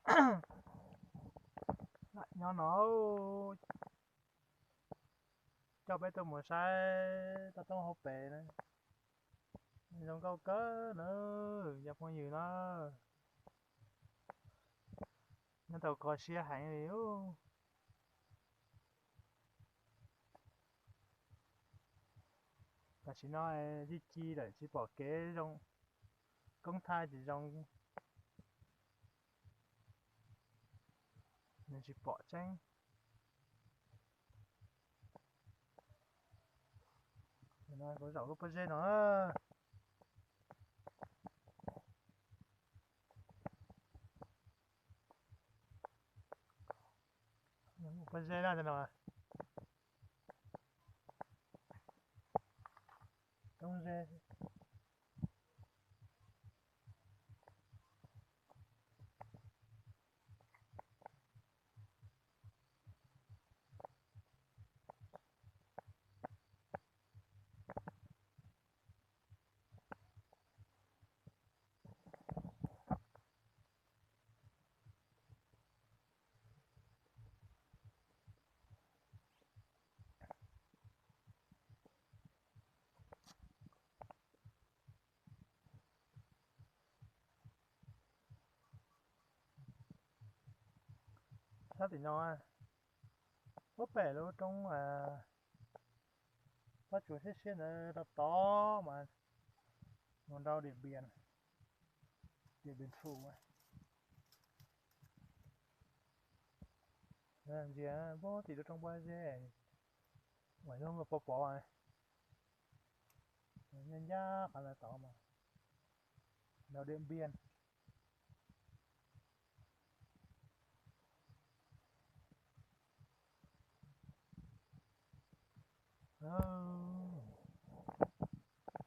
Lam nyob no, coj peb tuaj mus saib toj roob hauv pes na, zoo nkauj kawg na, cov phooj ywg na, nyob tau kho siab heev li. Tam sim no ci ci lawm tsis pom kev zoo, koob thaij tsis zoo, nws tsis pom tseeb. Kuv zaum lub pob zeb no, pob zeb na no, roob zeb. Sab tim no, puag pem lub roob pob tsuas siab siab ntawd tod tod mas mus rau Diam Npias, Diam Npias Txhum. Ntsia puag tim lub roob pob zeb, uas yog pov pov, ncaj ncaj qhov ntawd tod mas rau Diam Npias.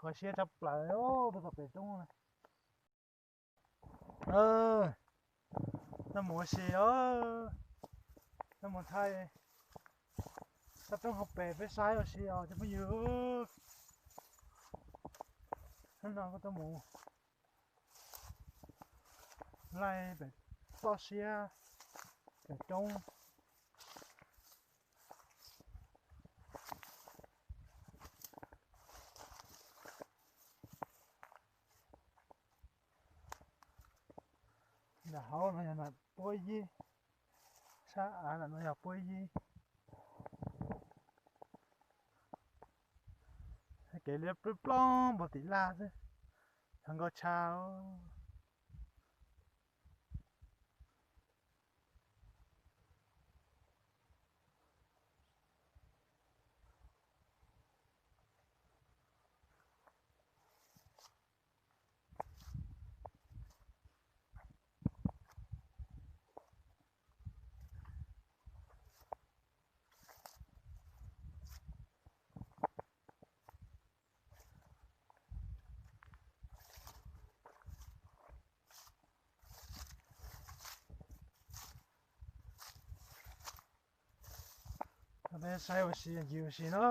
Kho siab tshaj plaws, tuaj txog pem roob. Tuaj mus ua si os, tuaj mus thaij toj roob hauv pes peb saib ua si os cov phooj ywg. Hnub no kuv tuaj mus laij pem toj siab pem roob. Nram hauv no yog nram puab yib, sab av nram no yog puab yib. Kev liab ploog ploog npaum tim laj xwb, txog nkauj tshaj. Peb saib ua si ncig ua si na.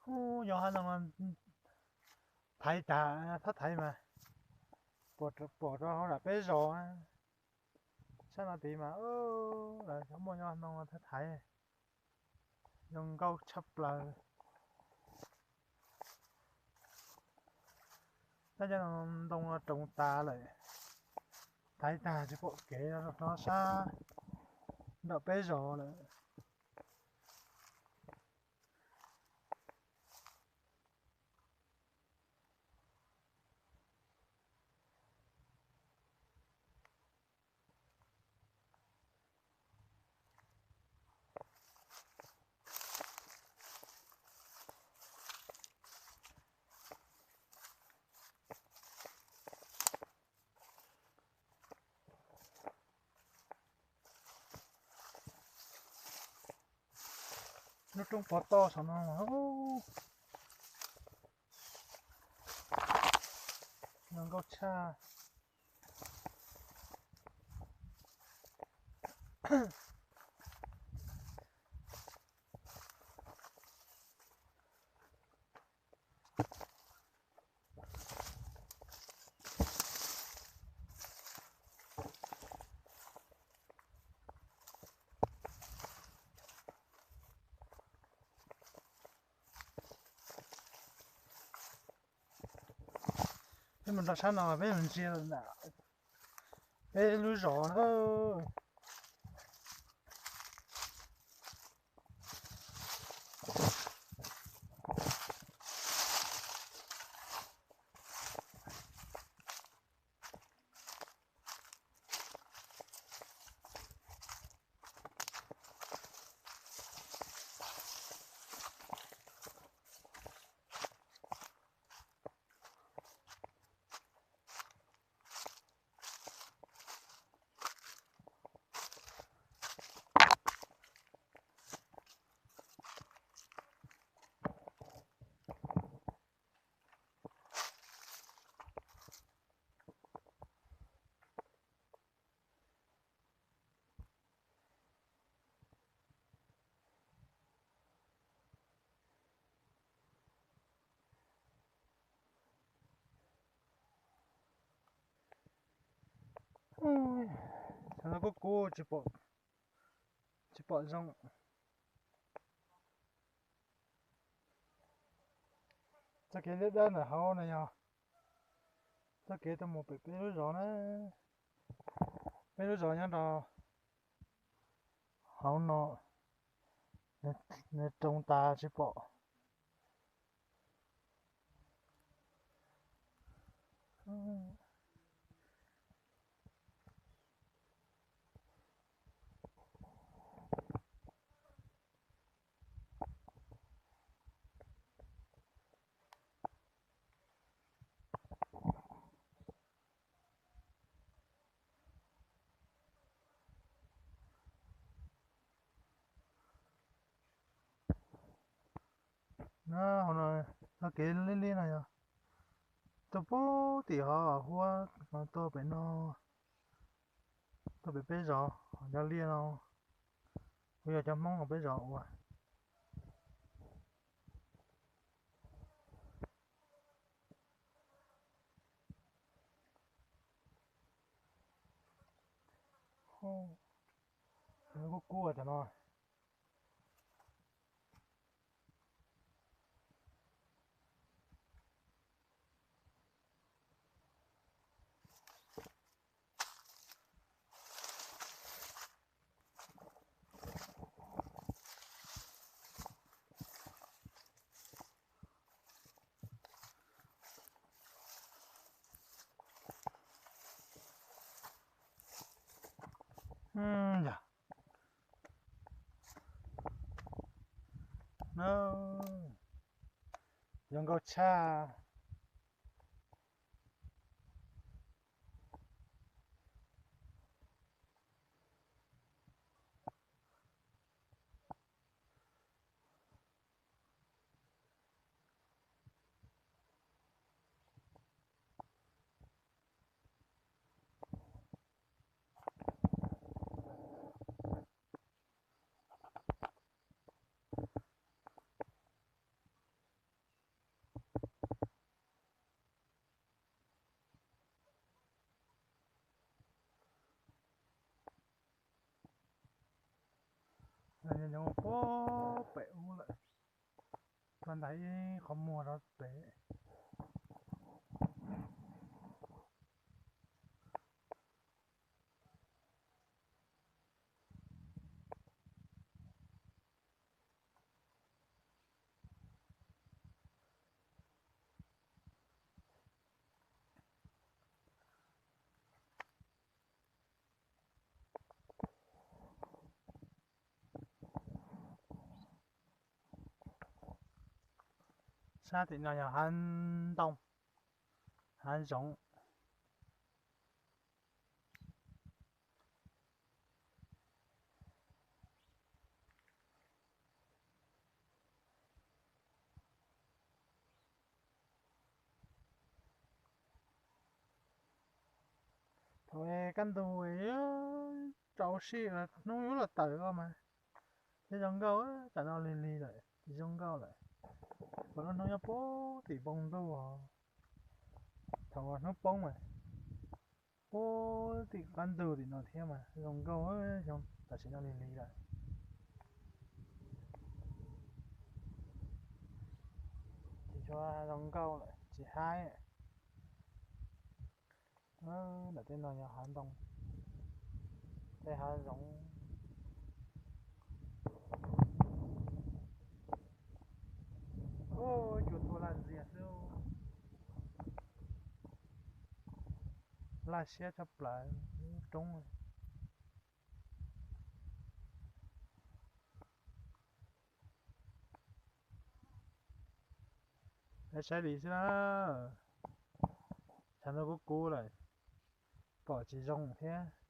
Ub, nyob hab no thaiv tag, thab thaiv mas pom rau hauv nram peb zos. Sab no tid mas lawv muaj nyob no thab thaiv, zoo nkauj tshaj plaws. Tab cov ntoo no roos tas lawm, thaiv tag tsis pom kev rau sab nram peb zos lawm. Lub roob pov toj saum no, zoo nkauj tshaj. Mus rau sab no peb mus ntsia peb lub zos na. Kuj kub, tsis pom zoo. Txoj kev liab dawb ntawm hauv no yog txoj kev tuaj mus pem peb lub zos na. Peb lub zos nyob rau hauv no, nws roo tas tsis pom. Hauv no, txoj kev liab liab no yog tuaj puag tim hov huab no tuaj pem no, tuaj pem peb zos, cov liaj no kuj yog cov Hmoob hauv peb zos ua. Kuj kub cov no. Yog, zoo nkauj tshaj. Nyob puag pem ub lawm, txog ntawm ib qhov muag rau pem. Sab tim no yog hav ntoo, hav zoov. Thaum kab ntug rau sij hnub yuav luag tawm los mas thiaj zoo nkauj, tam no lig lig lawm tsis zoo nkauj lawm. Puag lub hnub nyob puag tim npoo ntuj, thaum hnub poob mas puag tim kab ntug tim no thiab mas zoo nkauj, xyoo tam sim no lig lig lawm. Tsis tshua zoo nkauj lawm, tsis haib. Ntawm tej no yog hav ntoo, tej hav zoov. Cua tuag laj ntxiag xwb. Laj siab tshaj plaws, roob. Saib li xwb na, tshav ntuj kub kub lawm, pom tsis zoo thiab.